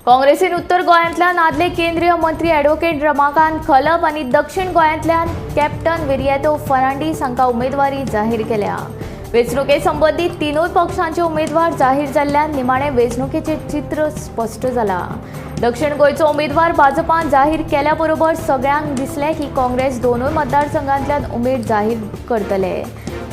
काँग्रेसीन उत्तर गोंयांतल्यान आदले केंद्रीय मंत्री ॲडव्होकेट रमाकांत खलप आनी दक्षिण गोंयांतल्यान कॅप्टन विरियातो फर्नांडीस हांकां उमेदवारी जाहीर केल्या. वेंचणुके संबंदीत तिनूय पक्षांचे उमेदवार जाहीर जाल्ल्यान निमाणे वेंचणुकेचें चित्र स्पश्ट जाला. दक्षिण गोंयचो उमेदवार भाजपान जाहीर केल्या बरोबर सगळ्यांक दिसलें की काँग्रेस दोनूय मतदारसंघांतल्यान उमेद जाहीर करतले.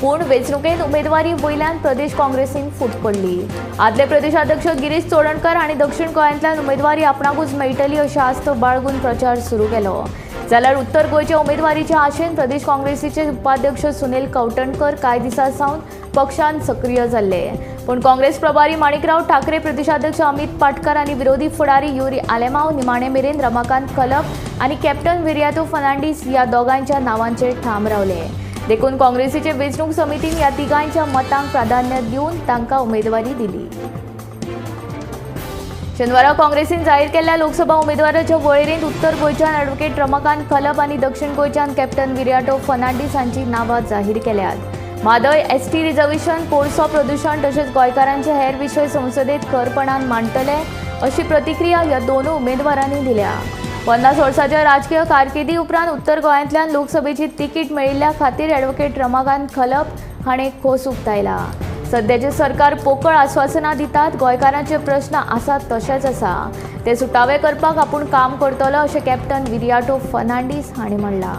पूण वेंचणुकेंत उमेदवारी वयल्यान प्रदेश काँग्रेसीन फूट पडली. आदले प्रदेशाध्यक्ष गिरीश चोडणकर हांणी दक्षिण गोंयांतल्यान उमेदवारी आपणाकूच मेळटली अशी आस्त बाळगून प्रचार सुरू केलो. जाल्यार उत्तर गोंयच्या उमेदवारीच्या आशेन प्रदेश काँग्रेसीचे उपाध्यक्ष सुनील कवठणकर कांय दिसां सावन पक्षान सक्रीय जाल्ले. पूण काँग्रेस प्रभारी माणिकराव ठाकरे, प्रदेशाध्यक्ष अमित पाटकर आनी विरोधी फुडारी युरी आलेमाव निमाणे मेरेन रमाकांत खलप आनी कॅप्टन विरियातो फर्नांडीस ह्या दोगांयच्या नांवांचेर ठाम रावले. देखून काँग्रेसीचे वेंचणूक समितीन ह्या तिगांच्या मतांक प्राधान्य दिवन तांकां उमेदवारी दिली. शेनवारा काँग्रेसीन जाहीर केल्ल्या लोकसभा उमेदवाराच्या वळेरेंत उत्तर गोंयच्यान ॲडव्होकेट रमाकांत खलप आनी दक्षिण गोंयच्यान कॅप्टन विरियाटो फर्नांडीस हांची नांवां जाहीर केल्यात. म्हादय, एसटी रिझर्वेशन, कोळसो प्रदूषण तशेंच गोंयकारांचे हेर विशय संसदेत खरपणान मांडटले अशी प्रतिक्रिया ह्या दोनूय उमेदवारांनी दिल्या. 50 वर्साच्या राजकीय कारकिर्दी उपरांत उत्तर गोंयांतल्यान लोकसभेची तिकीट मेळिल्ल्या खातीर ॲडव्होकेट रमाकांत खलप हाणें खोस उक्तायला. सद्याचें सरकार पोकळ आस्वासनां दितात, गोंयकारांचे प्रश्न आसात तशेंच आसा, ते सुटावे करपाक आपूण काम करतलो अशें कॅप्टन विरियाटो फर्नांडीस हांणी म्हणलां.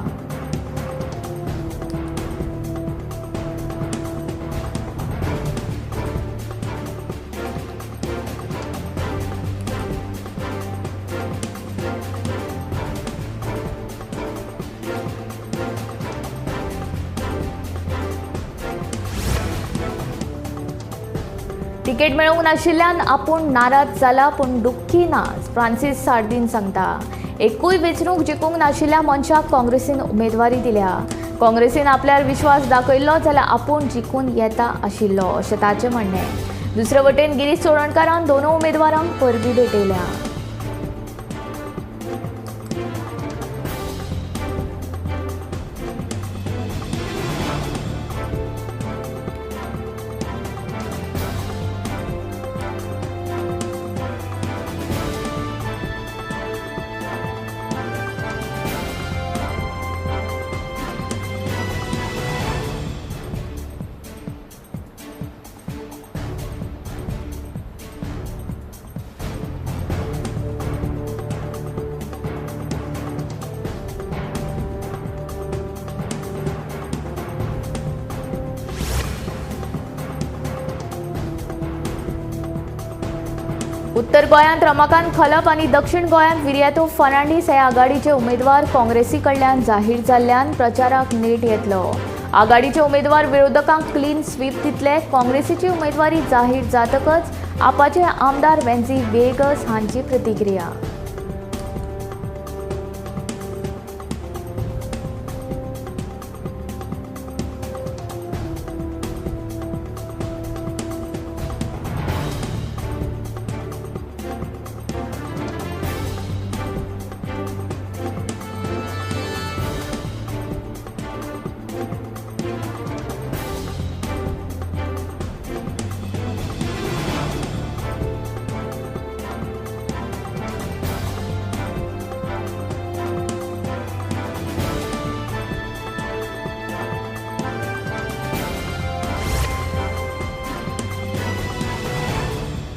तिकेट मेळोवंक नाशिल्ल्यान आपूण नाराज जाला, पूण दुख्खी ना, फ्रांसीस सार्दीन सांगता. एकूय वेंचणूक जिखूंक नाशिल्ल्या मनशाक काँग्रेसीन उमेदवारी दिल्या. काँग्रेसीन आपल्यार विश्वास दाखयल्लो जाल्यार आपूण जिखून येता आशिल्लो अशें ताचें म्हणणें. दुसरे वटेन गिरीश चोडणकारान दोनूय उमेदवारांक परबीं भेटयल्या. उत्तर गोंयांत रमाकांत खलप आनी दक्षिण गोंयांत विरियातो फर्नांडीस हे आघाडीचे उमेदवार काँग्रेसी कडल्यान जाहीर जाल्ल्यान प्रचाराक नेट येतलो. आघाडीचे उमेदवार विरोधकांक क्लीन स्वीप दितले. काँग्रेसीची उमेदवारी जाहीर जातकच आपाचे आमदार वेन्झी वेगस हांची प्रतिक्रिया.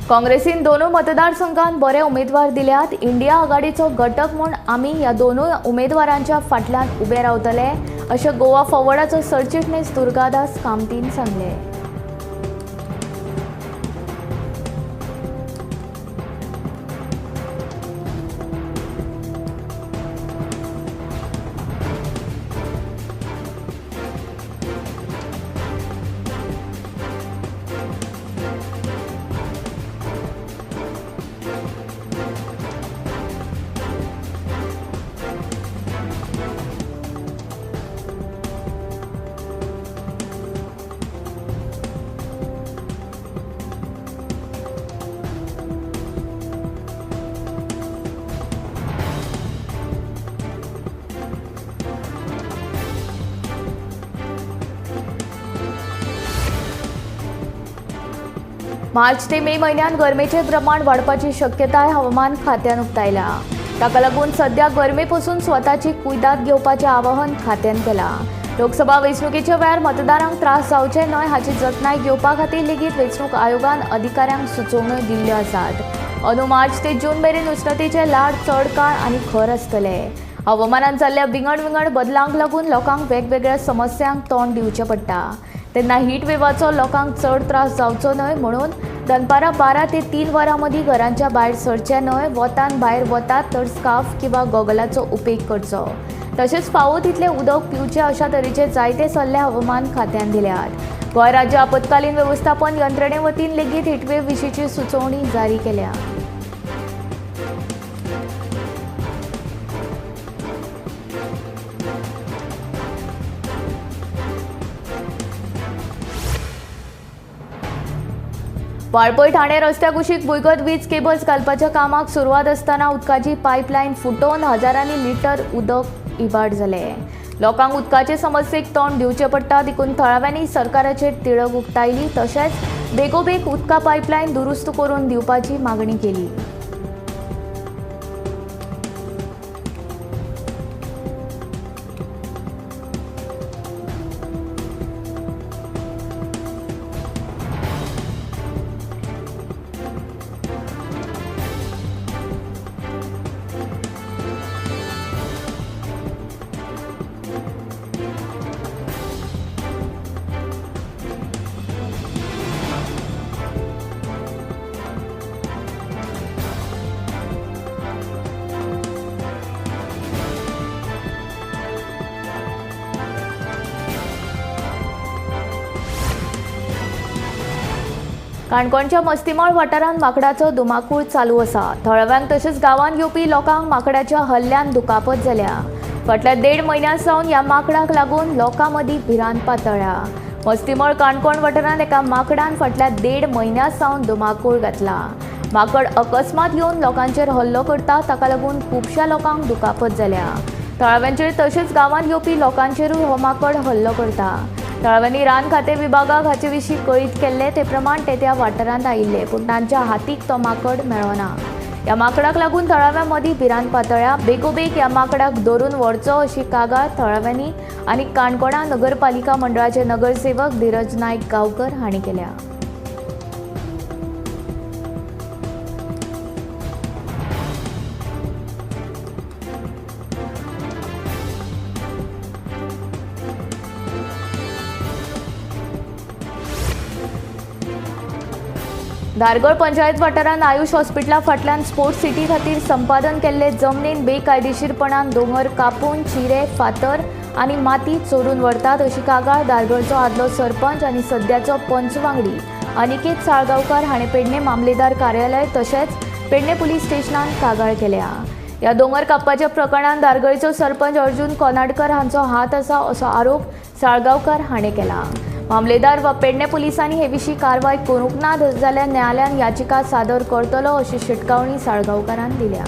काँग्रेसीन दोनूय मतदारसंघात बरे उमेदवार दिल्यात. इंडिया आघाडीचो घटक म्हूण आमी ह्या दोनूय उमेदवारांच्या फाटल्यान उबे रावतले अशें गोवा फॉरवर्डाचो सरचिटणीस दुर्गादास कामतीन सांगलें. मार्च ते मे म्हयन्यांत गरमेचें प्रमाण वाडपाची शक्यताय हवामान खात्यान उक्तायल्या. ताका लागून सध्या गरमे पसून स्वताची कुयदाद घेवपाचें आवाहन खात्यान केलां. लोकसभा वेंचणुकेच्या वेळार मतदारांक त्रास जावचे न्हय हाची जतनाय घेवपा खातीर लेगीत वेंचणूक आयोगान अधिकाऱ्यांक सुचोवण्यो दिल्ल्यो आसात. अंदू मार्च ते जून मेरेन उश्णतेचे ल्हार चड काळ आनी खर आसतले. हवामानात जाल्ल्या विंगड विंगड बदलांक लागून लोकांक वेगवेगळ्या समस्यांक तोंड दिवचें पडटा. तेन्ना हीट वेवाचो लोकांक चड त्रास जावचो न्हय म्हणून दनपारां 12 ते 3 वरां मदीं घरांच्या भायर सरचें न्हय. वतान भायर वतात तर स्कार्फ किंवा गॉगलाचो उपेग करचो. तशेंच फावो तितलें उदक पिवचें अशा तरेचे जायते सल्ले हवामान खात्यान दिल्यात. गोंय राज्य आपत्कालीन वेवस्थापन यंत्रणे वतीन लेगीत हिटवेव विशींची सुचोवणी जारी केल्या. वाळपय ठाणे रस्त्या कुशीक भुंयगत वीज केबल्स घालपाच्या कामाक सुरवात आसतना उदकाची पायपलायन फुटोवन हजारांनी लिटर उदक इबाड जालें. लोकांक उदकाचे समस्येक तोंड दिवचें पडटा देखून थळाव्यांनी सरकाराचेर तिडक उक्तायली. तशेंच बेगोबेग उदका पायपलायन दुरुस्त करून दिवपाची मागणी केली. काणकोणच्या मस्तीमळ वाठारांत माकडाचो धुमाकूळ चालू आसा. थळाव्यांक तशेंच गांवांत येवपी लोकांक माकडाच्या हल्ल्यान दुखापत जाल्या. फाटल्या 1.5 म्हयन्यां सावन ह्या माकडाक लागून लोकां मदीं भिरांत पातळ्ळ्या. मस्तीमळ काणकोण वाठारांत एका माकडान फाटल्या 1.5 म्हयन्यां सावन धुमाकूळ घातला. माकड अकस्मात येवन लोकांचेर हल्लो करता. ताका लागून खुबश्या लोकांक दुखापत जाल्या. थळाव्यांचेर तशेंच गांवांत येवपी लोकांचेरूय हो माकड हल्लो करता. थळाव्यांनी रान खातें विभागाक हाचे विशीं कळीत केल्लें. ते प्रमाण ते त्या वाठारांत आयिल्ले पूण तांच्या हातीक तो माकड मेळना. ह्या माकडाक लागून थळाव्यां मदीं भिरांत पातळ्ळ्या. बेगोबेग ह्या माकडाक धरून व्हरचो अशी कागाळ थळाव्यांनी आनी काणकोणा नगरपालिका मंडळाचे नगरसेवक धीरज नायक गांवकर हांणी केल्या. धारगळ पंचायत वाठारांत आयुष हॉस्पिटला फाटल्यान स्पोर्ट्स सिटी खातीर संपादन केल्ले जमनीन बेकायदेशीरपणान दोंगर कापून चिरे फातर आनी माती चोरून व्हरतात अशी कागाळ धारगळचो आदलो सरपंच आनी सद्याचो पंच वांगडी अनिकेत साळगांवकार हाणें पेडणे मामलेदार कार्यालय तशेंच पेडणे पुलीस स्टेशनान कागाळ केल्या. ह्या दोंगर कापपाच्या प्रकरणांत धारगळचो सरपंच अर्जुन कोनाडकर हांचो हात आसा असो आरोप साळगांवकार हाणें केला. मामलेदार वा पेडणे पुलिसांनी हे विशीं कारवाय करूंक ना जाल्यार न्यायालयान याचिका सादर करतलो अशी शिटकावणी साळगांवकारान दिल्या.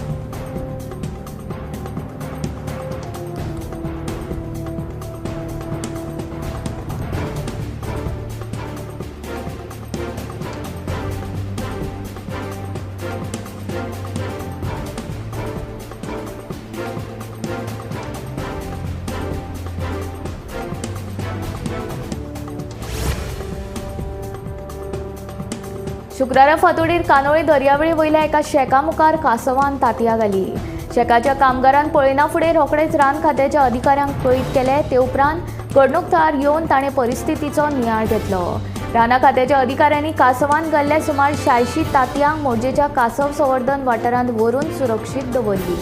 शुक्रारा फांतोडेर कानोळे दर्यावेळे वयल्या एका शेका मुखार कासवान तांतयां घाली. शेकाच्या कामगारान पळयना फुडें रोखडेच रान खात्याच्या अधिकाऱ्यांक कळीत केलें. ते उपरांत घडणूक थळार येवन ताणें परिस्थितीचो नियाळ घेतलो. राना खात्याच्या अधिकाऱ्यांनी कासवान घाल्ल्या सुमार 86 तांतयांक मोरजेच्या कासव संवर्धन वाठारांत व्हरून सुरक्षीत दवरली.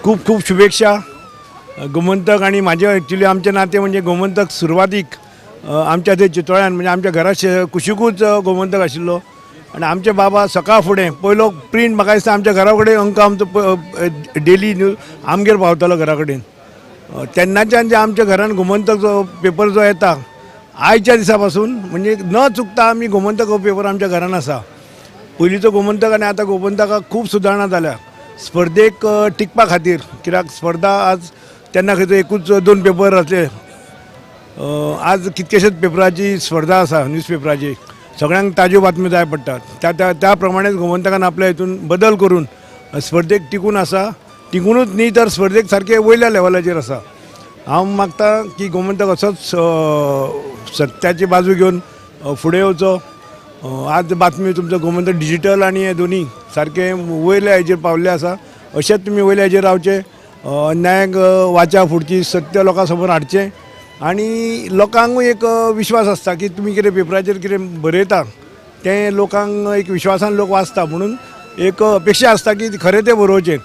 खूब खूब शुभेच्छा. गोमंतक आनी म्हाजें एक्चुली आमचें नातें म्हणजे गोमंतक सुरवातीक आमच्या थंय चितोळ्यान म्हणजे आमच्या घरा कुशिकूच गोमंतक आशिल्लो आनी आमचे बाबा सकाळ फुडें पयलो प्रिंट म्हाका दिसता आमच्या घरा कडेन अंक आमचो डेली न्यूज आमगेर पावतालो घरा कडेन. तेन्नाच्यान जे आमच्या घरान गोमंतक जो पेपर जो येता आयच्या दिसा पासून म्हणजे न चुकता आमी गोमंतक हो पेपर आमच्या घरान आसा. पयलींचो गोमंतक आनी आतां गोमंतकाक खूब सुदारणा जाल्या स्पर्धेक टिकपा खातीर, कित्याक स्पर्धा आज तेन्ना खंय तरी एकूच दोन पेपर आसले, आज कितकेशेच पेपराची स्पर्धा आसा न्यूज पेपराची, सगळ्यांक ताज्यो बातम्यो जाय पडटात. त्या त्या त्या प्रमाणेच गोमंतकान आपल्या हितून बदल करून स्पर्धेक टिकून आसा, टिकूनच न्ही तर स्पर्धेक सारकें वयल्या लेवलाचेर आसा. हांव मागता की गोमंतक असोच सत्याची बाजू घेवन फुडें वचो. आज बातमी तुमचो गोमंतक डिजिटल आनी हे दोनी सारकें वयल्या हेजेर पावल्ले आसा, अशेंच तुमी वयल्या हेजेर रावचें, अन्यायाक वाचा फुडची सत्य लोकां समोर हाडचें आनी लोकांकूय एक विश्वास आसता की तुमी कितें पेपराचेर कितें बरयता तें लोकांक एक विश्वासान लोक वाचता, म्हणून एक अपेक्षा आसता की खरें तें बरोवचें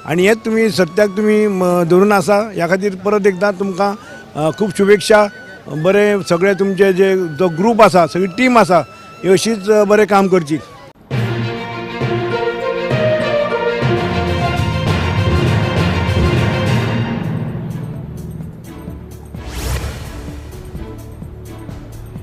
आनी हेंच तुमी सत्याक तुमी धरून आसा. ह्या खातीर परत एकदां तुमकां खूब शुभेच्छा. बरें सगळे तुमचे जे जो ग्रूप आसा सगळी टीम आसा ही अशीच बरें काम करची.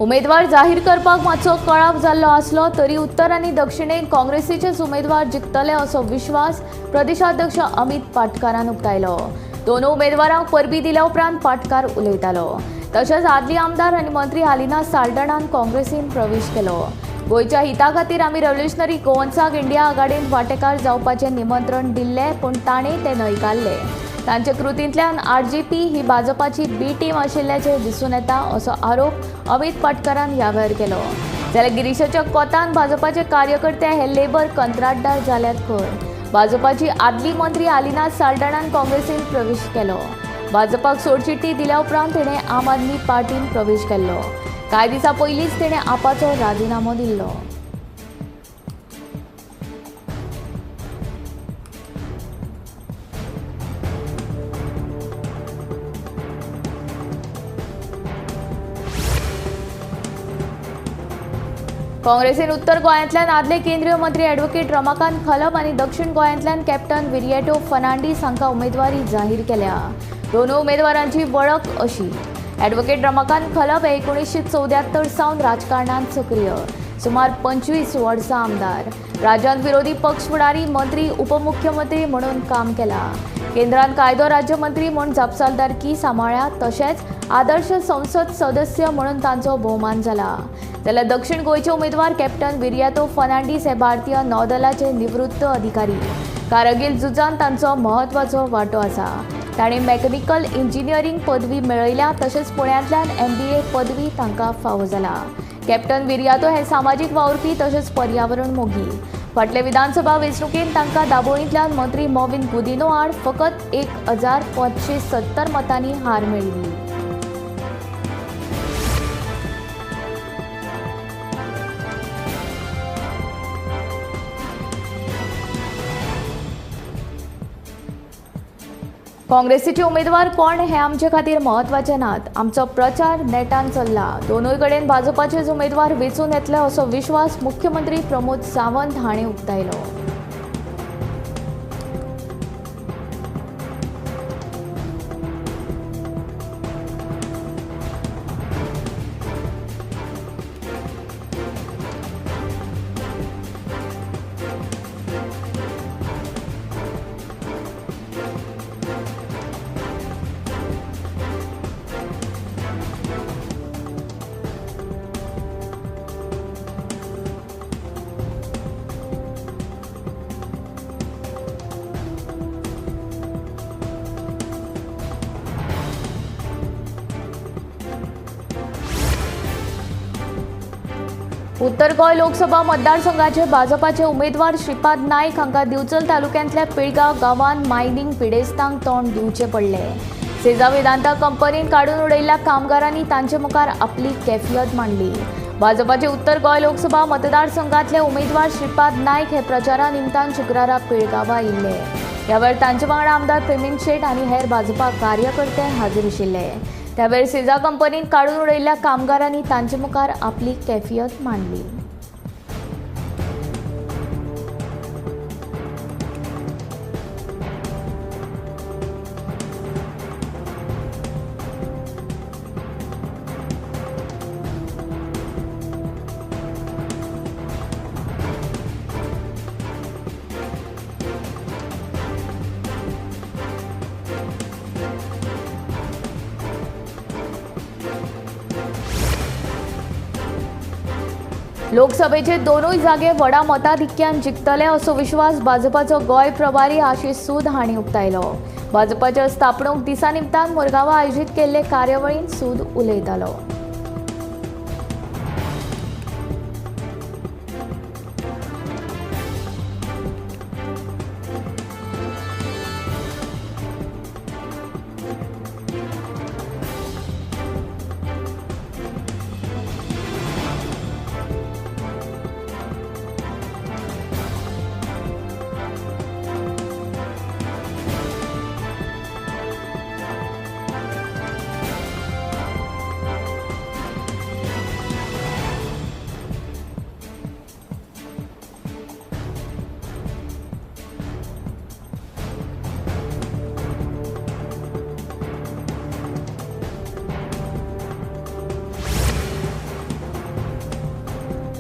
उमेदवार जाहीर करपाक मातसो कळाव जाल्लो आसलो तरी उत्तर आनी दक्षिणेक काँग्रेसीचेच उमेदवार जिखतले असो विश्वास प्रदेशाध्यक्ष अमित पाटकारान उक्तायलो. दोनूय उमेदवारांक परबी दिल्या उपरांत पाटकार उलयतालो. तशेंच आदली आमदार आनी मंत्री आलिना साल्डणान काँग्रेसीन प्रवेश केलो. गोंयच्या हिता खातीर आमी रेव्होल्युशनरी गोवन्साक इंडिया आघाडींत वांटेकार जावपाचें निमंत्रण दिल्लें, पूण ताणें तें न्हयकारलें. तांचे कृतींतल्यान आरजीपी ही भाजपाची बी टीम आशिल्ल्याचें दिसून येता असो आरोप अमित पाटकारान ह्या वेळार केलो. जाल्यार गिरीशाच्या कोतान भाजपाचे कार्यकर्ते हे लेबर कंत्राटदार जाल्यात खंय. भाजपाची आदली मंत्री आलिना साल्डणान काँग्रेसींत प्रवेश केलो. भाजपाक सोडचिट्टी दिल्या उपरांत तिणें आम आदमी पार्टीन प्रवेश केल्लो. कांय दिसां पयलींच तिणें आपाचो राजिनामो दिल्लो. काँग्रेसीन उत्तर गोंयांतल्यान आदले केंद्रीय मंत्री ॲडव्होकेट रमाकांत खलप आनी दक्षिण गोंयांतल्यान कॅप्टन विरिएटो फर्नांडीस हांकां उमेदवारी जाहीर केल्या. दोनूय उमेदवारांची वळख अशी: ॲडव्होकेट रमाकांत खलप हे 1974 सावन राजकारणांत सक्रीय, सुमार 25 वर्सां आमदार, राज्यांत विरोधी पक्ष फुडारी, मंत्री, उपमुख्यमंत्री म्हणून काम केलां. केंद्रांत कायदो राज्यमंत्री म्हूण जापसालदारकी सांबाळ्ळ्या, तशेंच आदर्श संसद सदस्य म्हणून तांचो भोवमान जाला. जाल्यार दक्षिण गोंयचे उमेदवार कॅप्टन विरियातो फर्नांडीस हे भारतीय नौदलाचे निवृत्त अधिकारी. कारगिल झुजांत तांचो म्हत्वाचो वांटो आसा. ताणें मॅकॅनिकल इंजिनियरींग पदवी मेळयल्या, तशेंच पुण्यांतल्यान MBA पदवी तांकां फावो जाला. कॅप्टन विरियातो हे सामाजीक वावुरपी तशेंच पर्यावरण मोगी. फाटले विधानसभा वेंचणुकेंत तांकां दाबोळींतल्यान मंत्री मॉविन गुदिन्हो आड फकत 1570 मतांनी हार मेळिल्ली. काँग्रेसीचे उमेदवार कोण हे आमचे खातीर म्हत्वाचे नात. आमचो प्रचार नेटान चल्ला. दोनूय कडेन भाजपाचेच उमेदवार वेंचून येतले असो विश्वास मुख्यमंत्री प्रमोद सावंत हांणी उक्तायलो. उत्तर गोंय लोकसभा मतदारसंघाचे भाजपाचे उमेदवार श्रीपाद नायक हांकां दिवचल तालुक्यांतल्या पिळगांव गांवांत मायनिंग पिडेस्तांक तोंड दिवचें पडलें. सेजा वेदांता कंपनीन काडून उडयल्ल्या कामगारांनी तांचे मुखार आपली केफियत मांडली. भाजपाचे उत्तर गोंय लोकसभा मतदारसंघातले उमेदवार श्रीपाद नायक हे प्रचारा निमतान शुक्रारा पिळगांवा आयिल्ले. ह्या वेळार तांचे वांगडा आमदार प्रेमीन शेट आनी हेर भाजपा कार्यकर्ते हाजीर आशिल्ले. त्या वेळार सेजा कंपनीन काडून उडयल्ल्या कामगारांनी तांचे मुखार आपली कैफियत मांडली. लोकसभेचे दोनूय जागे व्हडा मताधिक्यान जिखतले असो विश्वास भाजपाचो गोंय प्रभारी आशिष सूद हांणी उक्तायलो. भाजपाच्या स्थापणूक दिसा निमतान मुरगांवां आयोजीत केल्ले कार्यावळींत सूद उलयतालो.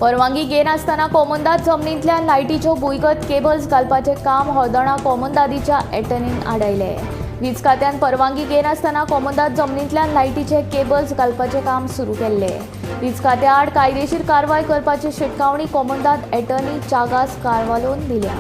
परवानगी घेनासतना कोमुंदाद जमनींतल्यान लायटीच्यो भुंयगत केबल्स घालपाचें काम हळदोणा कोमुंदादीच्या एटर्नीन आडायलें. वीज खात्यान परवानगी घेनासतना कोमुंदाद जमनींतल्यान लायटीचे केबल्स घालपाचें काम सुरू केल्लें. वीज खात्या आड कायदेशीर कारवाय करपाची शिटकावणी कोमुंदाद एटर्नी चागास कारवालोन दिल्या.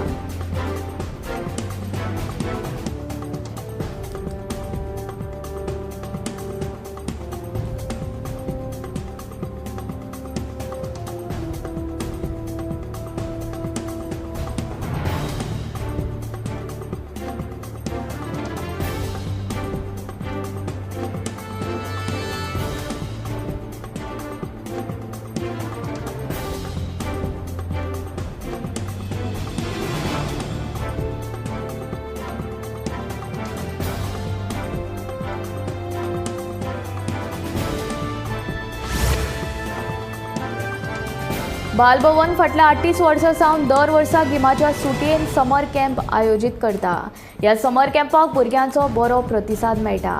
बालभवन फाटल्या 38 वर्सां सावन दर वर्सा गिमाच्या सुटयेन समर कॅम्प आयोजीत करता. ह्या समर कॅम्पाक भुरग्यांचो बरो प्रतिसाद मेळटा.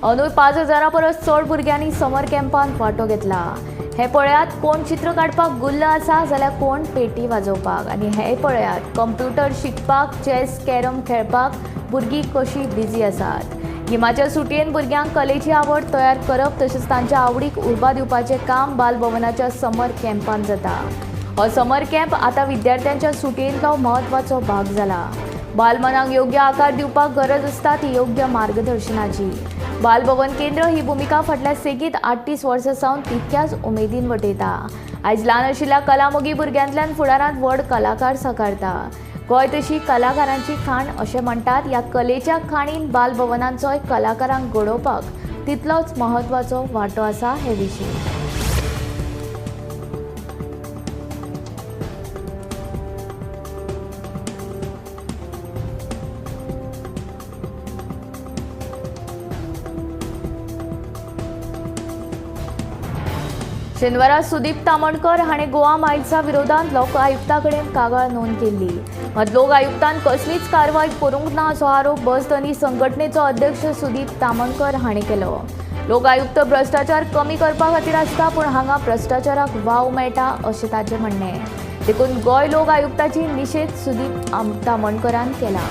अंदूय 5000 परस चड भुरग्यांनी समर कॅम्पांत वांटो घेतला. हे पळयात कोण चित्र काडपाक गुल्ल आसा जाल्यार कोण पेटी वाजोवपाक, आनी हे पळयात कंप्युटर शिकपाक, चॅस कॅरम खेळपाक भुरगीं कशीं बिजी आसात. गिमाच्या सुटयेन भुरग्यांक कलेची आवड तयार करप तशेंच तांच्या आवडीक उर्बा दिवपाचें काम बालभवनाच्या समर कॅम्पांत जाता. हो समर कॅम्प आतां विद्यार्थ्यांच्या सुटयेंतलो म्हत्वाचो भाग जाला. बालमनाक योग्य आकार दिवपाक गरज आसता ती योग्य मार्गदर्शनाची. बालभवन केंद्र ही भुमिका फाटल्या सेगीत 38 वर्सां सावन तितक्याच उमेदीन वटयता. आयज ल्हान आशिल्ल्या कलामोगी भुरग्यांतल्यान फुडारांत व्हड कलाकार साकारता. गोंय तशी कलाकारांची खाण अशें म्हणटात. ह्या कलेच्या खाणीन बालभवनांचोय कलाकारांक घडोवपाक तितलोच म्हत्वाचो वांटो आसा हे विशीं. शेनवारा सुदीप तामणकर हाणें गोवा मायल्सा विरोधात लोक आयुक्ता कडेन कागाळ नोंद केल्ली. मात लोक आयुक्तान कसलीच कारवाय करूंक ना असो आरोप बस धनी संघटनेचो अध्यक्ष सुदीप तामणकर हाणें केलो. लोक आयुक्त भ्रश्टाचार कमी करपा खातीर आसता, पूण हांगा भ्रश्टाचाराक वाव मेळटा अशें ताचें म्हणणें. देखून गोंय लोक आयुक्ताची निशेध सुदीप तामणकरान केला.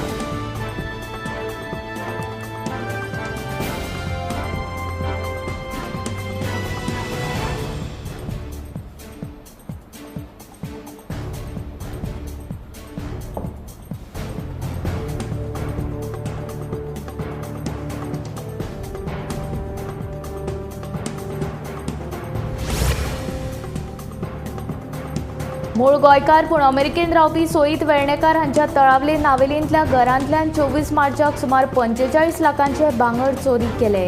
मूळ गोंयकार पूण अमेरिकेन रावपी सोईत वेर्णेकार हांच्या तळावले नावेलींतल्या घरांतल्यान 24 मार्चाक सुमार 45 लाखांचे भांगर चोरी केले.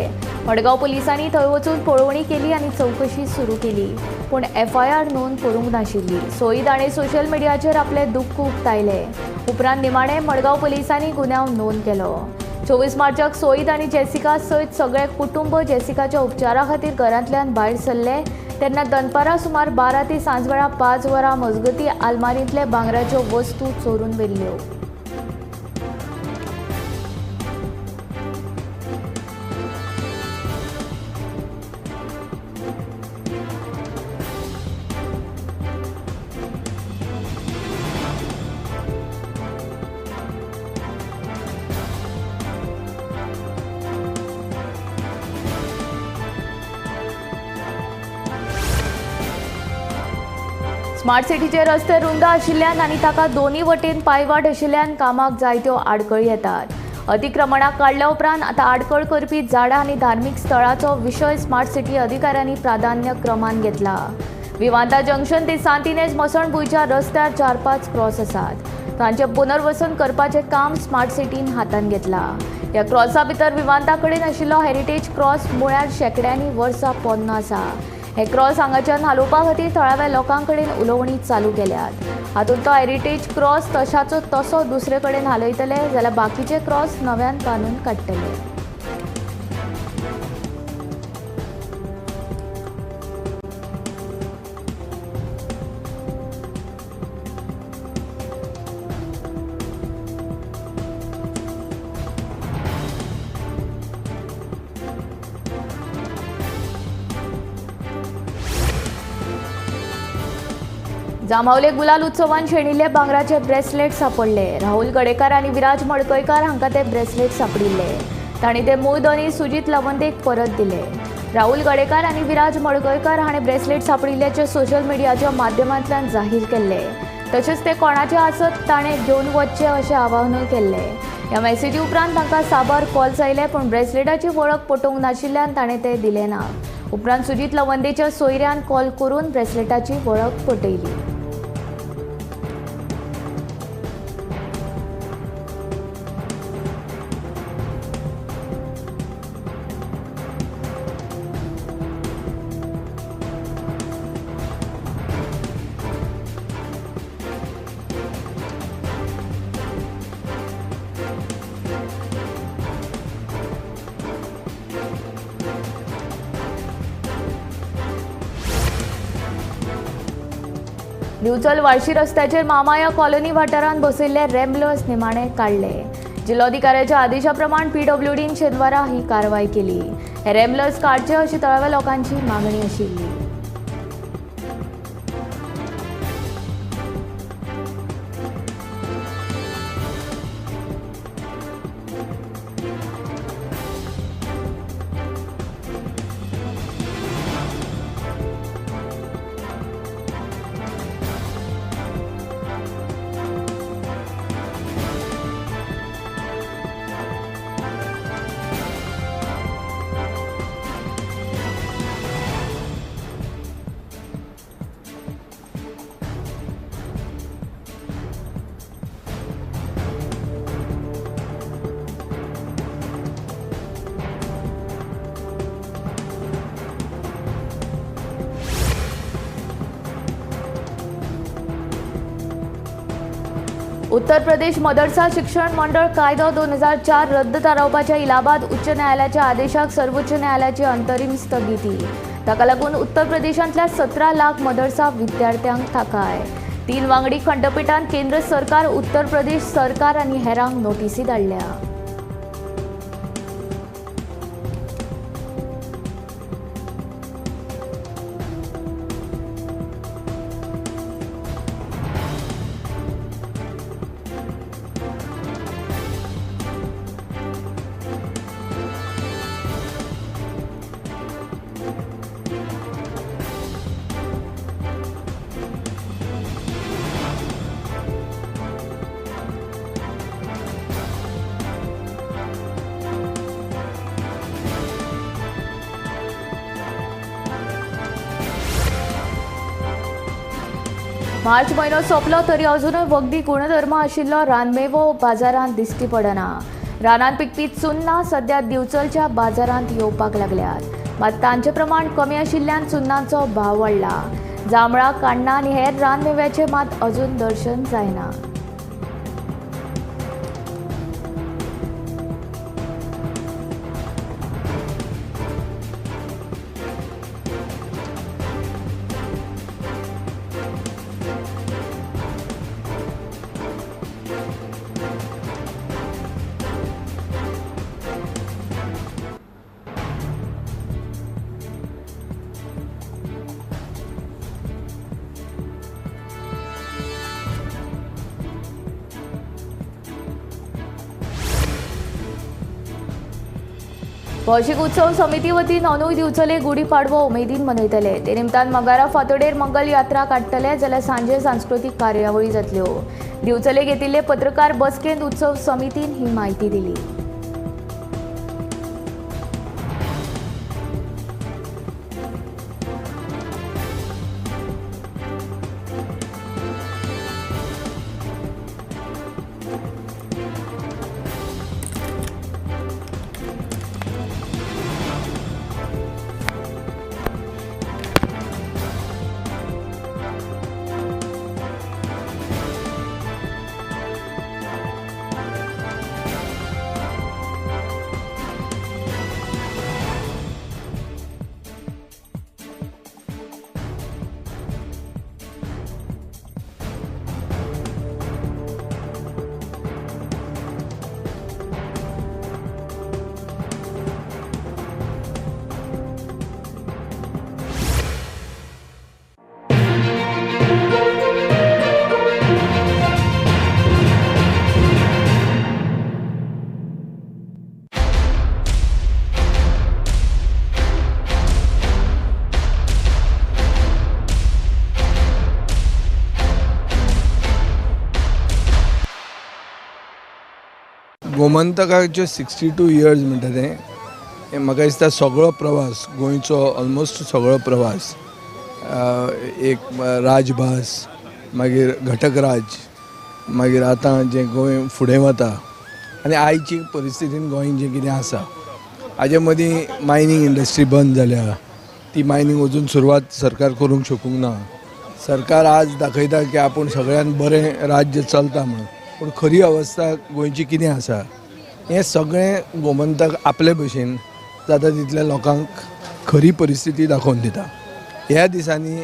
मडगांव पुलिसांनी थंय वचून पळोवणी केली आनी चवकशी सुरू केली, पूण एफआयआर नोंद करूंक नाशिल्ली. सोईद हाणें सोशल मिडियाचेर आपलें दुख्ख उक्तायलें. उपरांत निमाणें मडगांव पुलिसांनी गुन्यांव नोंद केलो. 24 मार्चाक सोईद आनी जेसिका सयत सगळे कुटुंब जेसिकाच्या उपचारा खातीर घरांतल्यान भायर सरले तेन्ना दनपारां सुमार 12 ते सांजवेळा 5 वरां मजगती आलमारींतले भांगराच्यो वस्तू चोरून व्हेल्ल्यो. स्मार्ट सिटीचे रस्ते रुंद आशिल्ल्यान आनी ताका दोनूय वटेन पांयवाट आशिल्ल्यान कामाक जायत्यो आडखळी येतात. अतिक्रमणाक काडल्या उपरांत आतां आडखळ करपी झाडां आनी धार्मीक स्थळाचो विशय स्मार्ट सिटी अधिकाऱ्यांनी प्राधान्य क्रमान घेतला. विवांता जंक्शन ते सांतिनेज मसणभुंयच्या रस्त्यार 4-5 क्रॉस आसात. तांचें पुनर्वसन करपाचें काम स्मार्ट सिटीन हातांत घेतला. ह्या क्रॉसा भितर विवांता कडेन आशिल्लो हेरिटेज क्रॉस म्हळ्यार शेंकड्यांनी वर्सां पोन्नो आसा. हे क्रॉस हांगाच्यान हालोवपा खातीर थळाव्या लोकां कडेन उलोवणी चालू केल्यात. हातूंत तो हेरिटेज क्रॉस तशाचो तसो दुसरे कडेन हालयतले जाल्यार बाकीचे क्रॉस नव्यान बांदून काडटले. जांबावले गुलाल उत्सवान शेणिल्ले भांगराचे ब्रेसलेट सापडले. राहुल गडेकार आनी विराज मडकयकार हांकां ते ब्रेसलेट सापडिल्ले. तांणी ते मूळ धनी सुजीत लवंदेक परत दिले. राहुल गडेकार आनी विराज मडकयकार हाणें ब्रेसलेट सापडिल्ल्याचें सोशल मिडियाच्या माध्यमांतल्यान जाहीर केल्ले. तशेंच ते कोणाचे आसत ताणें घेवन वचचें अशें आवाहनूय केल्लें. ह्या मॅसेजी उपरांत तांकां साबार कॉल्स आयले, पूण ब्रेसलेटाची वळख पटोवंक नाशिल्ल्यान ताणें ते दिले ना. उपरांत सुजीत लवंदेच्या सोयऱ्यान कॉल करून ब्रेसलेटाची वळख पटयली. दिवचल वाळशी रस्त्याचेर मामाया कॉलनी वाठारांत बसयल्ले रॅम्बलर्स निमाणे काडले. जिल्लोधिकाऱ्याच्या आदेशा प्रमाण पीडब्ल्यूडीन शेनवारा ही कारवाय केली. हे रॅम्बलर्स काडचे अशी थळाव्या लोकांची मागणी आशिल्ली. उत्तर प्रदेश मदरसा शिक्षण मंडळ कायदो 2004 रद्द थारावपाच्या इलाहाबाद उच्च न्यायालयाच्या आदेशाक सर्वोच्च न्यायालयाची अंतरीम स्थगिती. ताका लागून उत्तर प्रदेशांतल्या 17 लाख मदरसा विद्यार्थ्यांक थाकाय. 3 वांगडी खंडपीठान केंद्र सरकार, उत्तर प्रदेश सरकार आनी हेरांक नोटीसी धाडल्या. मार्च म्हयनो सोंपलो तरी अजुनूय वखदी गुणधर्म आशिल्लो रानमेवो बाजारांत दिश्टी पडना. रानांत पिकपी चुन्नां सध्या दिवचलच्या बाजारांत येवपाक लागल्यात, मात तांचें प्रमाण कमी आशिल्ल्यान चुन्नांचो भाव वाडला. जांबळां, काण्णां आनी हेर रानमेव्याचें मात अजून दर्शन जायना. भौशीक उत्सव समिती वतीन अंदूय दिवचले गुढीपाडवो उमेदीन मनयतले. ते निमतान मंगळारा फांतोडेर मंगल यात्रा काडटले, जाल्यार सांजे सांस्कृतीक कार्यावळी जातल्यो. दिवचले घेतिल्ले पत्रकार बसकेंत उत्सव समितीन ही म्हायती दिली. गोमंतकाचे 62 इयर्स म्हणटा तें म्हाका दिसता सगळो प्रवास गोंयचो ऑलमोस्ट सगळो प्रवास एक राजभास, मागीर घटक राज, मागीर आतां जें गोंय फुडें वता आनी आयची परिस्थितीन गोंय जें कितें आसा हाजे मदीं मायनींग इंडस्ट्री बंद जाल्या, ती मायनींग अजून सुरवात सरकार करूंक शकूंक ना. सरकार आज दाखयता की आपूण सगळ्यान बरें राज्य चलता म्हणून, पूण खरी अवस्था गोंयची कितें आसा हें सगळें गोमंतक आपले भशेन जाता तितल्या लोकांक खरी परिस्थिती दाखोवन दिता. ह्या दिसांनी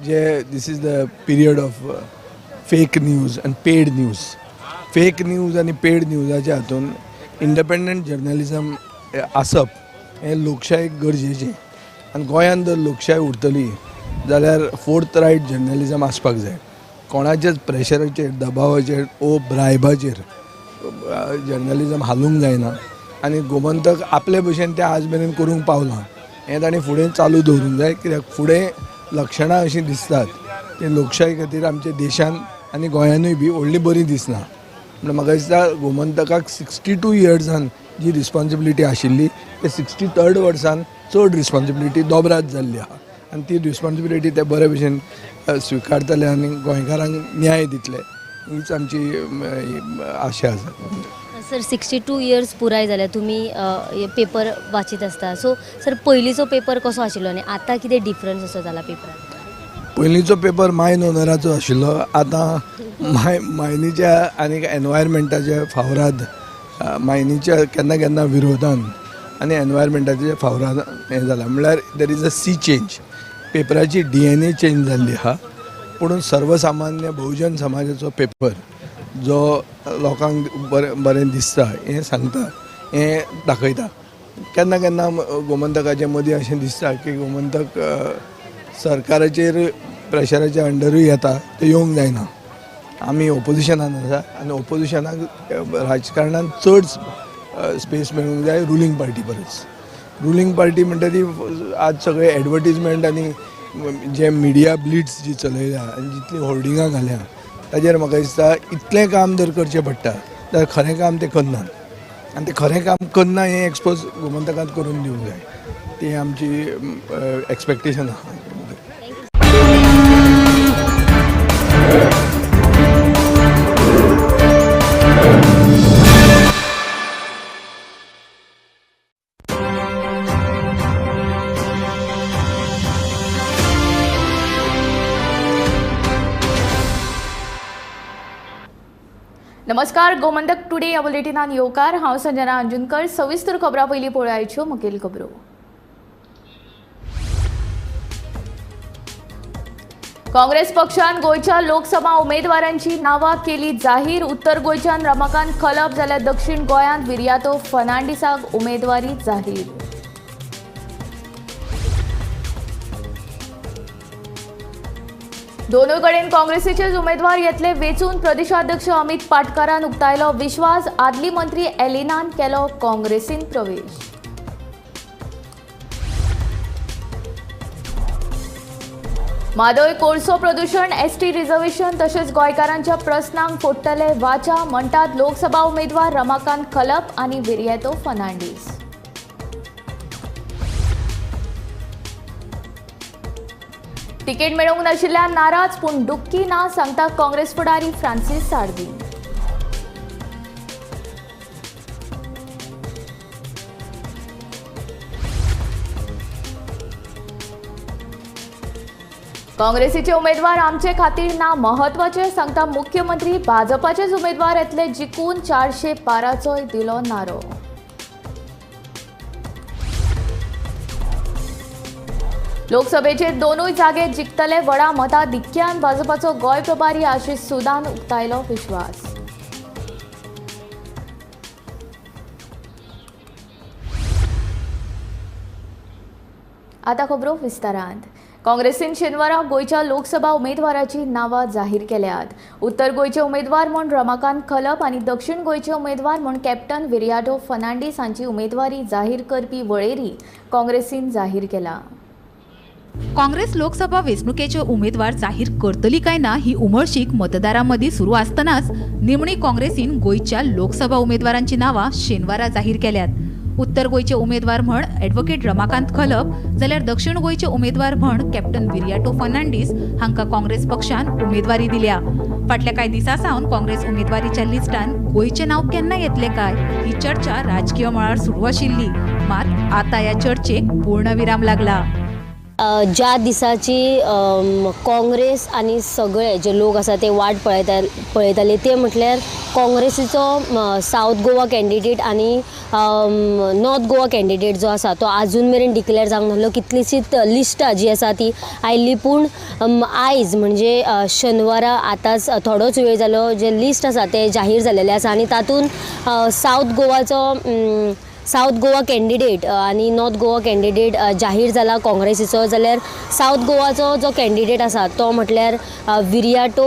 जे this is the period of fake news आनी पेड न्यूज. फेक न्यूज आनी पेड न्यूजाच्या हातून इंडिपेंडंट जर्नलिजम आसप हें लोकशायेक गरजेचें आनी गोंयांत जर लोकशाय उरतली जाल्यार फोर्थ रायट जर्नलिजम आसपाक जाय. कोणाच्याच प्रेशराचेर, दबावाचेर ओ ब्रायबाचेर जर्नलिजम हालूंक जायना आनी गोमंतक आपले भशेन तें आज मेरेन करूंक पावलां हें ताणें फुडें चालू दवरूंक जाय. कित्याक फुडें लक्षणां अशीं दिसतात ती लोकशाही खातीर आमच्या देशान आनी गोंयानूय बी व्हडली बरी दिसना. म्हणून म्हाका दिसता गोमंतकाक 62 इयर्सान जी रिस्पोन्सिबिलिटी आशिल्ली ते 63 वर्सान चड रिस्पोन्सिबिलिटी दोबरात जाल्ली आहा आनी ती रिस्पोन्सिबिलिटी ते बरे भशेन स्विकारतले आनी गोंयकारांक न्याय दितले हीच आमची आशा आसा. सर, 62 इयर्स पुराय जाल्या, तुमी पेपर वाचीत आसता, सो सर पयलींचो पेपर कसो आशिल्लो आनी आतां कितें डिफरन्स असो जाला पेपरान? पयलींचो पेपर मायन ओनराचो आशिल्लो, आतां मायनीच्या आनी एनवायरमेंटाच्या फावराद, मायनीच्या केन्ना केन्ना विरोधान आनी एनवायरमेंटाच्या फावराद हें जालां. म्हणल्यार there is a sea change, पेपराची DNA change जाल्ली आहा, पूण सर्वसामान्य बहुजन समाजाचो पेपर जो लोकांक बरें बरें दिसता हें सांगता, हें दाखयता. केन्ना केन्ना गोमंतकाचे मदीं अशें दिसता की गोमंतक सरकाराचेर प्रेशराच्या अंडरूय येता, तें येवंक जायना. आमी ओपोजिशनान आसा आनी ओपोजिशनाक राजकारणान चड स्पेस मेळूंक जाय रुलींग पार्टी परस. रुलींग पार्टी म्हणटा ती आज सगळे एडवर्टीजमेंट आनी जे मिडिया ब्लिट्स जी चलयल्या आनी जितली होर्डिंगां घाल्या ताजेर म्हाका दिसता इतलें काम जर करचें पडटा जाल्यार खरें काम तें करनात आनी तें खरें काम करना हें एक्सपोज गोमंतकांत करून दिवंक जाय, ती आमची एक्सपेक्टेशन आहा. नमस्कार, गोमंतक टुडे ह्या बुलेटिनान येवकार. हांव संजना अंजुनकर. सविस्तर खबरां पयलीं पळोवयाच्यो मुखेल खबरो. काँग्रेस पक्षान गोंयच्या लोकसभा उमेदवारांची नांवां केली जाहीर. उत्तर गोंयच्यान रमाकांत खलप जाल्यार दक्षिण गोंयांत विरियातो फर्नांडीसाक उमेदवारी जाहीर. दोनूय कडेन काँग्रेसीचेच उमेदवार येतले वेंचून. प्रदेशाध्यक्ष अमित पाटकारान उक्तायलो विश्वास. आदली मंत्री एलिनान केलो काँग्रेसीन प्रवेश. म्हादय कोळसो प्रदूषण, एसटी रिझर्वेशन तशेंच गोंयकारांच्या प्रस्नांक फोडटले वाचा म्हणटात लोकसभा उमेदवार रमाकांत खलप आनी विरियातो फर्नांडीस. तिकेट मेळोवंक नाशिल्ल्यान नाराज पूण दुख्खी ना सांगता काँग्रेस फुडारी फ्रांसीस सार्दीन. काँग्रेसीचे उमेदवार आमचे खातीर ना महत्वाचे सांगता मुख्यमंत्री. भाजपाचेच उमेदवार येतले जिखून 400 पाराचोय दिलो नारो. लोकसभेचे दोनूय जागे जिखतले व्हडा मताधिक्यान. भाजपाचो गोंय प्रभारी आशिष सुदान उक्तायलो विश्वास. आतां खबरो विस्तारांत. काँग्रेसीन शेनवारा गोंयच्या लोकसभा उमेदवाराची नांवां जाहीर केल्यात. उत्तर गोंयचे उमेदवार म्हूण रमाकांत खलप आनी दक्षिण गोंयचे उमेदवार म्हूण कॅप्टन विरियातो फर्नांडीस हांची उमेदवारी जाहीर करपी वळेरी काँग्रेसीन जाहीर केला. काँग्रेस लोकसभा वेंचणुकेचे उमेदवार जाहीर करतली काय ना ही उमळशीक मतदारां मदीं सुरू आसतनाच निमणी काँग्रेसीन गोंयच्या लोकसभा उमेदवारांची नांवां शेनवारा जाहीर केल्यात. उत्तर गोंयचे उमेदवार म्हण ॲडव्होकेट रमाकांत खलप जाल्यार दक्षिण गोंयचे उमेदवार म्हण कॅप्टन विरियातो फर्नांडीस हांकां काँग्रेस पक्षान उमेदवारी दिल्या. फाटल्या कांय दिसां सावन काँग्रेस उमेदवारीच्या लिस्टान गोंयचें नांव केन्ना येतलें काय ही चर्चा राजकीय मळार सुरू आशिल्ली. मात आतां ह्या चर्चेक पूर्णविराम लागला. ज्या दिसाची काँग्रेस आनी सगळे जे लोक आसा ते वाट पळयताले ते म्हटल्यार काँग्रेसीचो सावथ गोवा कॅन्डिडेट आनी नॉर्थ गोवा कॅन्डिडेट जो आसा तो आजून मेरेन डिक्लेअर जावंक नासलो. कितलीशीच लिस्टां जी आसा ती आयली पूण आयज म्हणजे शेनवारा आतांच थोडोच वेळ जालो जे लिस्ट आसा ते जाहीर जालेले आसा आनी तातूंत सावथ गोवा कॅन्डिडेट आनी नॉर्थ गोवा कॅन्डिडेट जाहीर जाला काँग्रेसीचो. जाल्यार सावथ गोवाचो जो कॅन्डिडेट आसा तो म्हटल्यार विरियातो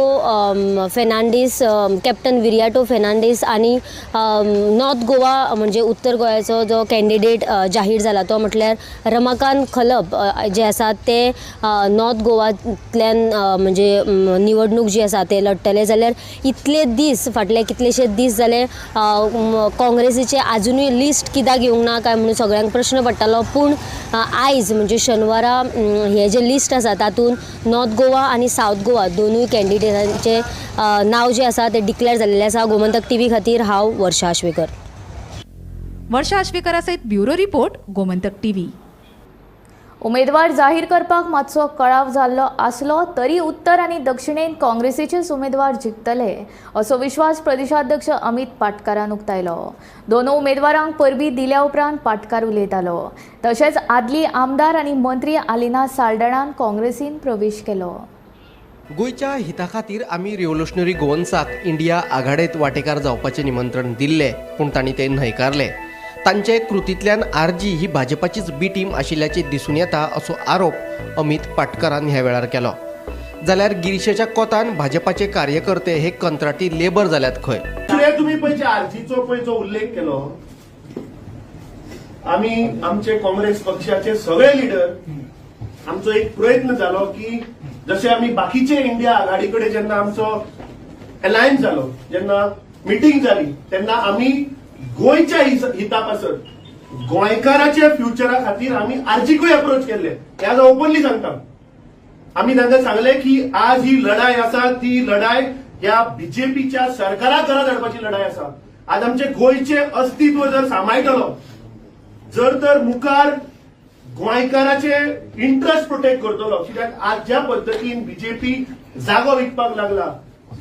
फर्नांडीस, कॅप्टन विरियातो फर्नांडीस आनी नॉर्थ गोवा म्हणजे उत्तर गोंयाचो जो कॅन्डिडेट जाहीर जाला तो म्हटल्यार रमाकांत खलप जे आसा ते नॉर्थ गोवांतल्यान म्हणजे निवडणूक जी आसा ते लढटले. जाल्यार इतले दीस फाटले कितलेशे दीस जाले काँग्रेसीचे आजुनूय लिस्ट कित्याक येवंक ना काय म्हणून सगळ्यांक प्रश्न पडटालो. पूण आयज म्हणजे शेनवारा हे जे लिस्ट आसा तातूंत नॉर्थ गोवा आनी सावथ गोवा दोनूय कॅन्डिडेटांचे नांव जे आसा ते डिक्लेअर जाल्लेले आसा. गोमंतक टीव्ही खातीर हांव वर्षा आश्वेकर. वर्षा आश्वेकरा सयत ब्युरो रिपोर्ट, गोमंतक टीव्ही. उमेदवार जाहीर करपाक मातसो कळाव जाल्लो आसलो तरी उत्तर आनी दक्षिणेन काँग्रेसीचेच उमेदवार जिखतले असो विश्वास प्रदेशाध्यक्ष अमित पाटकारान उक्तायलो. दोनूय उमेदवारांक परबी दिल्या उपरांत पाटकार उलयतालो. तशेंच आदली आमदार आनी मंत्री आलिना साल्डाणान काँग्रेसीन प्रवेश केलो. गोंयच्या हिता खातीर आमी रिव्होल्युशनरी गोवन्साक इंडिया आघाडेत वांटेकार जावपाचें निमंत्रण दिल्लें पूण तांणी तें न्हयकारलें. तांचे कृतींतल्यान आरजी ही भाजपाचीच बी टीम आशिल्ल्याचें दिसून येता असो आरोप अमित पाटकारान ह्या वेळार केलो. जाल्यार गिरीशाच्या कोतान भाजपाचे कार्यकर्ते हे कंत्राटी लेबर जाल्यात खंय. तुमी पळय आरजीचो पळय जो उल्लेख केलो, आमी आमचे काँग्रेस पक्षाचे सगळे लिडर आमचो एक प्रयत्न जालो की जशे आमी बाकीचे इंडिया आघाडी कडेन जेन्ना आमचो अलायन्स जालो, जेन्ना मिटींग जाली तेन्ना आमी गोंयच्या हिता पासत गोंयकाराच्या फ्युचरा खातीर आमी आरजीकूय अप्रोच केल्ले. हे आज ओपनली सांगता. आमी तांकां सांगलें की आज ही लढाय आसा ती लढाय ह्या बीजेपीच्या सरकाराक घरा धाडपाची लढाय आसा. आज आमचे गोंयचे अस्तित्व जर सांबाळटलो जर तर मुखार गोंयकाराचे इंट्रस्ट प्रोटेक्ट करतलो, कित्याक आज ज्या पद्दतीन बीजेपी जागो विकपाक लागला,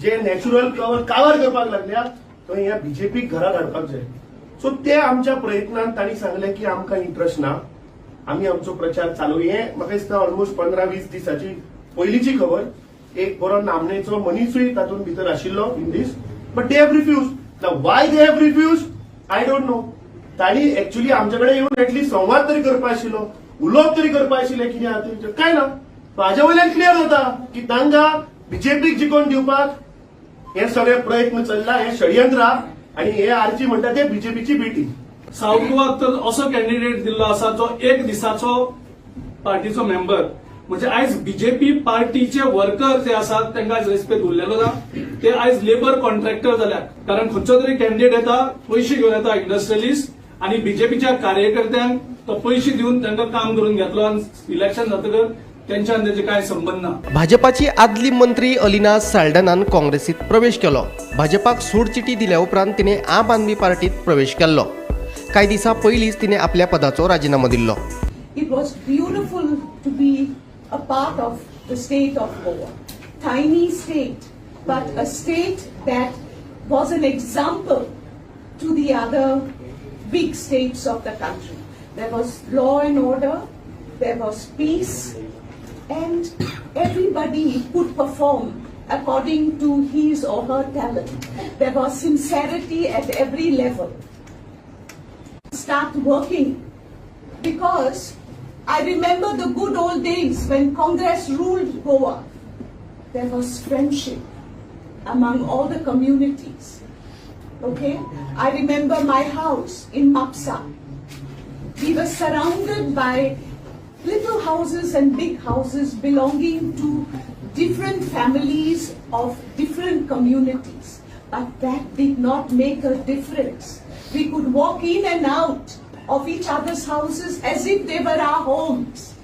जे नॅचरल कवर करपाक लागल्या, थंय ह्या बीजेपीक घरा धाडपाक जाय. सो ते आमच्या प्रयत्नान तांणी सांगलें की आमकां इंट्रस्ट ना, आमी आमचो प्रचार चालू. हे म्हाका दिसता ऑलमोस्ट 15-20 दिसाची पयलींची खबर. एक बरो नामनेचो मनीसूय तातूंत भितर आशिल्लो in this, but they have refuse. Why they have refuse I don't know. तांणी एक्च्युअली आमचे कडेन येवन एटलीस्ट संवाद तरी करपा आशिल्लो, उलोवप तरी करपा आशिल्लें कितें आहा तें, काय ना. हाज्या वयल्यान क्लियर जाता की तांकां बीजेपीक जिखोवन दिवपाक हे सगळे प्रयत्न चल्ला, हे षडयंत्र आनी हे आरजी म्हणटा ते बीजेपीची बी टीम. साऊथ गोवाक तर असो कॅन्डिडेट दिल्लो आसा जो एक दिसाचो पार्टीचो मेंबर, म्हणजे आयज बीजेपी पार्टीचे वर्कर जे आसात तांकां आयज रेस्पेद उरलेलो ना. ते आयज लेबर कॉन्ट्रॅक्टर जाल्यात, कारण खंयचो तरी कॅन्डिडेट येता, पयशे घेवन येता इंडस्ट्रियलिस्ट, आनी बीजेपीच्या कार्यकर्त्यांक तो पयशे दिवन तांकां काम करून घेतलो आनी इलेक्शन जातकर तेंच्या आनी तेजे कांय संबंद ना. भाजपाची आदली मंत्री अलिना साल्डनान काँग्रेसीत प्रवेश केलो. भाजपाक सोडचिटी दिल्या उपरांत तिणें आम आदमी पार्टीत प्रवेश केल्लो. कांय दिसां पयलींच तिणें आपल्या पदाचो राजिनामो दिल्लो. It was beautiful to be a part of the state of Goa. Tiny state, but a state that was an example to the other big states of the country. There was law and order, there was peace, and everybody could perform according to his or her talent. There was sincerity at every level. Start working, because I remember the good old days when Congress ruled Goa. There was friendship among all the communities. Okay? I remember my house in Mapsa. We were surrounded by little houses and big houses belonging to different families of different communities. But that did not make a difference. We could walk in and out of each other's houses as if they were our homes.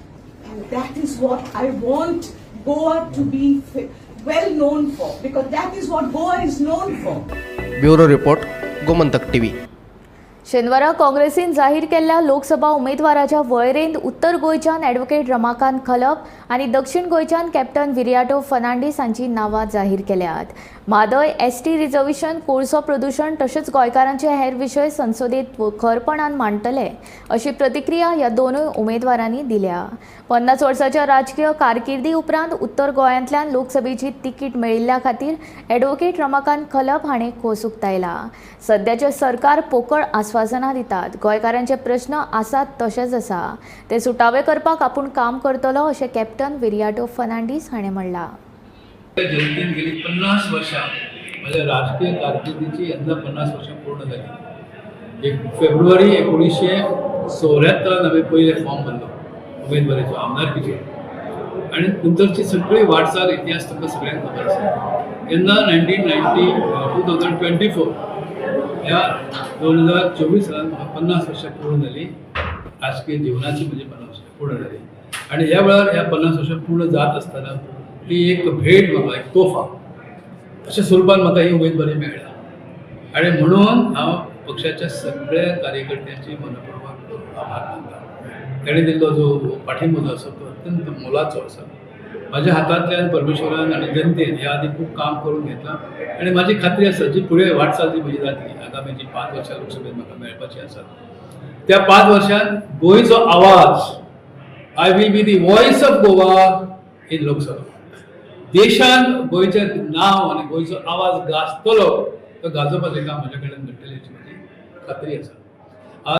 And that is what I want Goa to be well known for, because that is what Goa is known for. Bureau report, Gomantak TV. शेनवारा काँग्रेसीन जाहीर केल्ल्या लोकसभा उमेदवाराच्या वळेरेंत उत्तर गोंयच्यान advocate Ramakant Khalap आनी दक्षिण गोंयच्यान कॅप्टन विरियाटो फर्नांडीस हांची नांवां जाहीर केल्यात. म्हादय, एसटी रिजर्वेशन, कोळसो प्रदूशण तशेंच गोंयकारांचे हेर विशय संसदेत खरपणान मांडटले अशी प्रतिक्रिया ह्या दोनूय उमेदवारांनी दिल्या. 50 वर्साच्या राजकीय कारकिर्दी उपरांत उत्तर गोंयांतल्यान लोकसभेची तिकीट मेळिल्ल्या खातीर ॲडव्होकेट रमाकांत खलप हाणें खोस उक्तायला. सद्याचें सरकार पोकळ आस्वासनां दितात, गोंयकारांचे प्रश्न आसात तशेंच आसा, ते सुटावे करपाक आपूण काम करतलो अशें कॅप्टन विरियाटो फर्नांडीस हाणें म्हणलां. जनतेन गेली 50 वर्षां माझ्या राजकीय कारकिर्दीची यंदा 50 वर्षां पूर्ण झाली. 1 फेब्रुवारी 1974 आमी पयले फॉर्म भरलो उमेदवारीचो आमदारकीचो, आनी नंतरची सगळी वाटचाल इतिहास तुमकां सगळ्यांक खबर आसा. यंदा 2024 ह्या 2024 सालान म्हाका 50 वर्षां पूर्ण जाली, राजकीय जिवनाची म्हजी 50 वर्षां पूर्ण जाली. आनी ह्या वेळार ह्या 50 वर्षां पूर्ण जात आसतना ती एक भेट म्हाका, एक तोफा अशा स्वरुपान म्हाका ही उमेदवारी मेळ्ळ्या. आनी म्हणून हांव पक्षाच्या सगळ्या कार्यकर्त्यांची मनपूर्वक आभार मानता. ताणें दिल्लो जो पाठिंबो जो आसा तो अत्यंत मोलाचो आसा. माझ्या हातांतल्यान परमेश्वरान आनी जनतेन ह्या आदी खूब काम करून घेतलां आनी म्हाजी खात्री आसा जी फुडें वाटचाल जी म्हजी जातली आगामी जी 5 वर्सां लोकसभेत म्हाका मेळपाची आसात त्या 5 वर्सांत गोंयचो आवाज, I will be the voice of Goa in Lok Sabha. देशान गोंयचें नांव आनी गोंयचो आवाज गाजतलो, तो गाजोवपाचें काम म्हज्या कडेन घडटलें अशी म्हजी खात्री आसा.